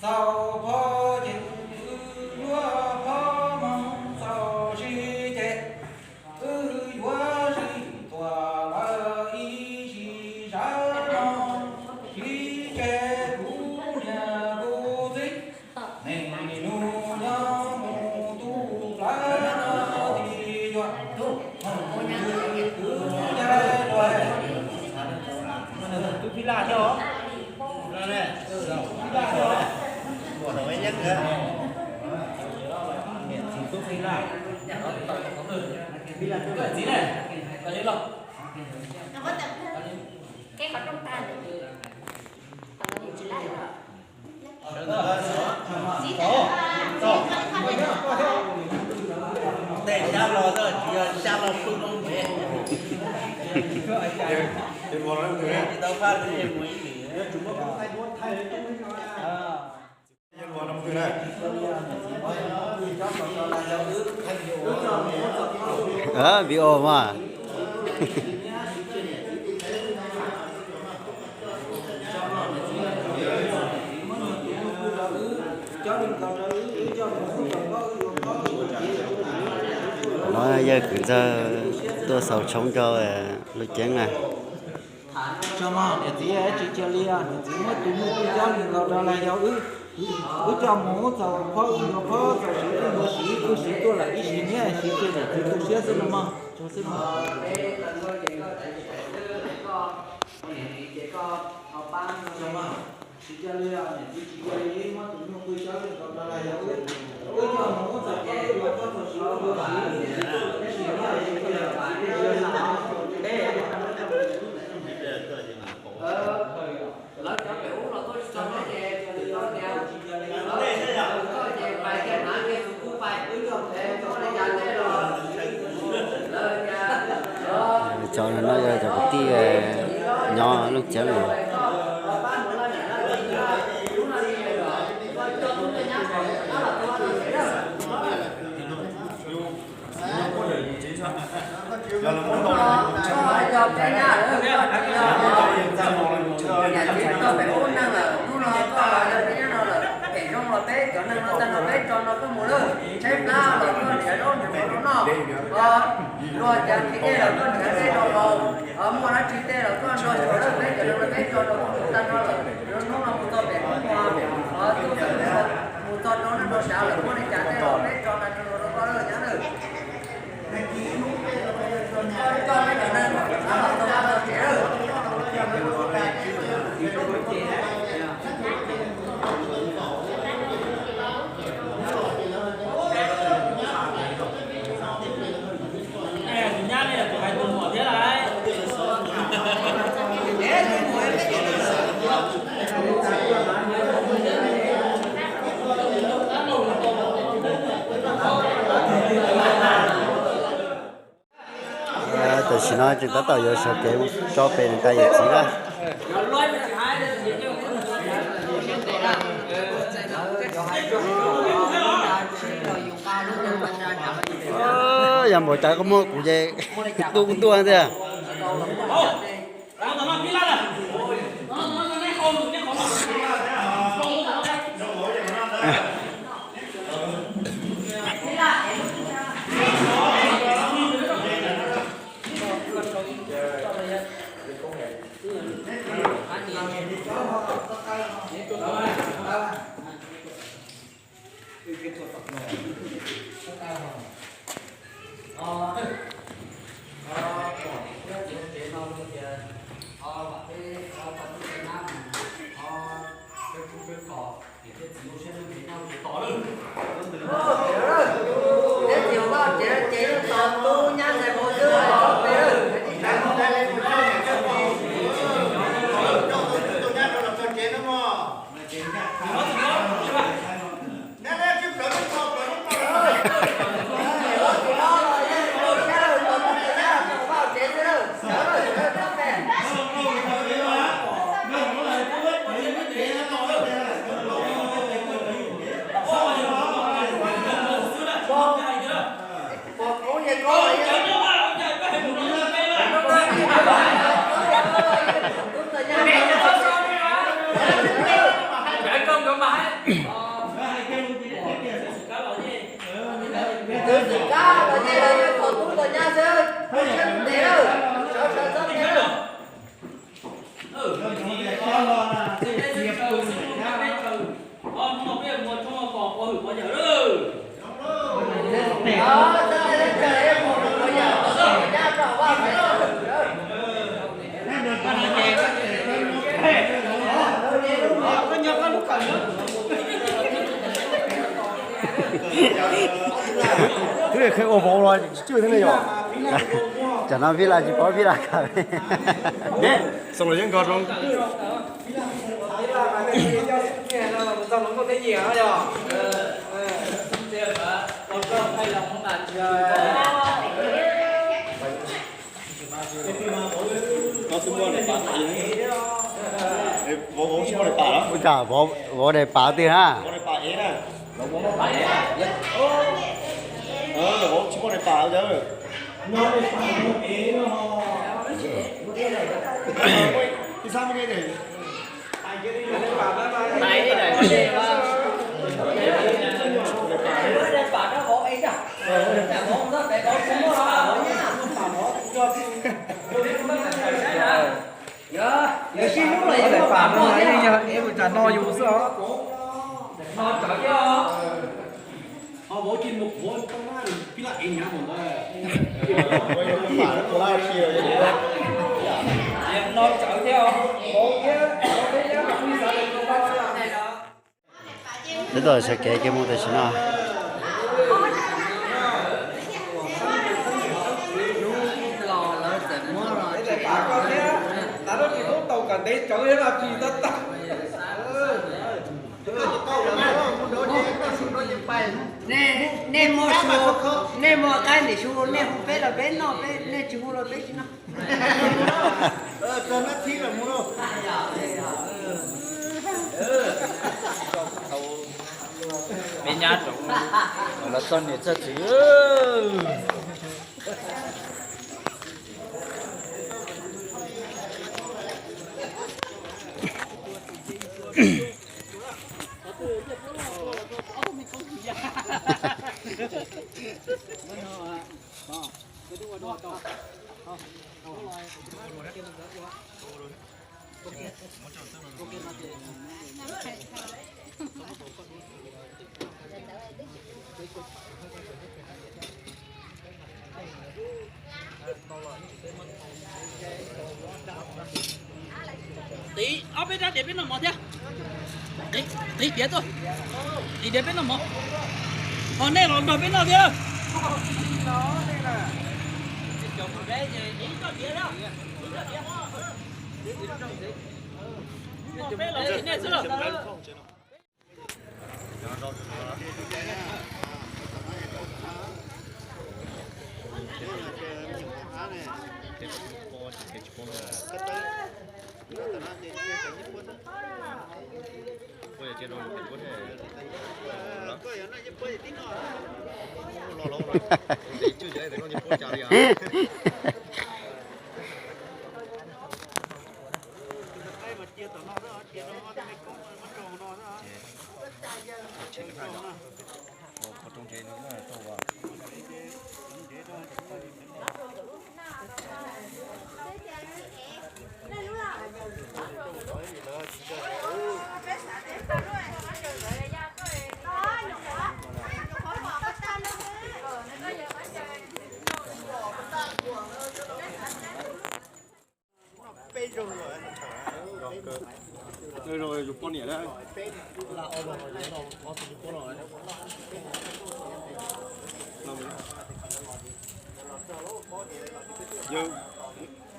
Txaus phob ces wb yuav phob moog, txaus siv ces wb yuav siv tuaj lawm ib sim zam moog, siv ces kuv niam kuv txiv, neeg nus nyob mus tu plawv no ti yuav moog kwv yaig luag. Tej xyab los tsis yog xyab los pw loo pem. Tsis tau faj li mus ib lim. Video mas. No yawg kwv ntxawg tuaj xaus tshoob rau Looj Ceeb na. Tso mog, niam txiv tsis cia li, niam txiv muab tus nyuj pw cob li nkaus rau lawm yog wb, wb coj mus ub txaus phob wb yuav phob, txaus siv wb yuav siv, wb siv tuaj lawm ib sim niam siv cia niam txiv tu siab xwb no mog. Tso xwb mog. Tsis cia li, niam txiv tsis cia li, muab tus nyuj pw cob li nkaus rau lawm yog wb, wb coj mus ub txaus phob wb yuav phob, txaus siv wb yuav siv, wb siv tuaj lawm ib sim niam siv cia niam txiv tu siab xwb no mog. Cov no yog cov kwv tij nyob Looj Ceeb no. Luag cas nrhiav dej los koj nrhiav dej rau haus, muaj dab tsi tej los koj nrog xyuas lawm peb cov neeg no peb tso rau koj tag nrho lawm, lub hnub no mus txog pem hnub no, tus mus txog rau neej rau sav lawm muaj li cas tej los peb tso tag nrho rau koj lawm nyab lawm. Tam sim no tseem tab tom yuav sawv kev mus tso pem niam tais yawm txiv na. Yog npaum cas koj muab kuv ces tu kuv tuaj tiag. Twb xwm kab los yeej thaum tub los nyab xwb, sawv sawv txob tes. Twb qhia ua vauv los tsis cwj thiab ne yom. Tsam no Vij Laj tsis paub Vij Laj khav. Xoo los yeej nkaus zoo. Ua cas vauv daim pav twg na? Yog sib hlub los yog pam no, yog ib mus tsam no yus xwb os. No tsawv thiab os. Ho vauv tsis mus qhuav tau na, pib laj ev nyav mus ntawd. No tsawv thiab os. Vauv thiab vauv peb nyab mas kuj xav tias tus pab txhia. Peb tuaj sawv kev kiag mus tam sim no. Nej muaj su, nej muaj qaib ntim su, nej hu peb los peb noj, nej tsis hu los peb tsis noj. Peb nyab los txog niam txog txiv. Tiv ob peb rab diav peb noj mov thiab. Tiv diav tuaj, tiv diav peb noj mov. Ho nej los nrog peb noj thiab.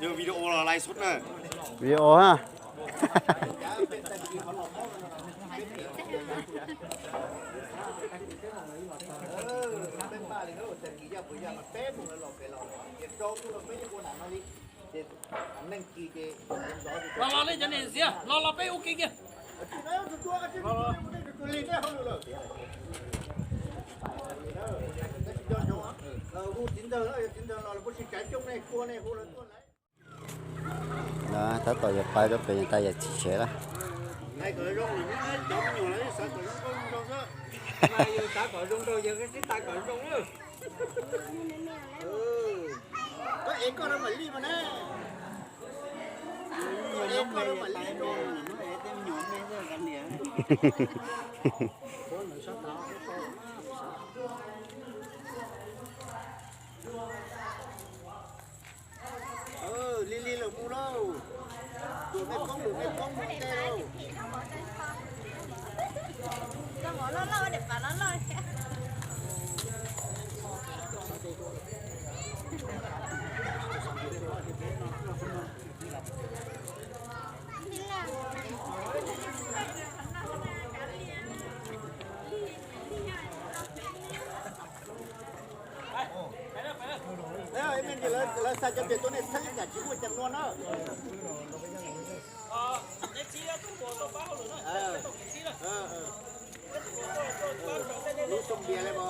Yog video los live sub na. Video ha. Los los nej cov niam txiv, los los peb ua ke kiag. Tab tom yuav pais rau pem niam tais yawm txiv tsev lawm. Hais kom zoo, cov me nyuam lawv xav kom zoo nkauj zoo nraug xwb. Mas yus xav kom zoo nraug yog koj sib tag kom zoo na. Koj ev koj rau mam li mas na. Koj ev koj rau mam li rau. Lig lig lawm mus lauj. Lwm me poob, lwm me poob mus ntej lauj. Lawv xa cov pem tuaj nej txhawb ib yam tsis muaj ceem nua na. Lub xyoo npias li mas.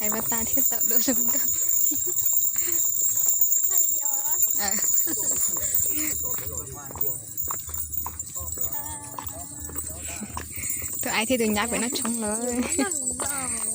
Hais mas tas thiab tawm dua zoo nkauj. Tus aib thiab tus nyab pem noj tshoob lawm.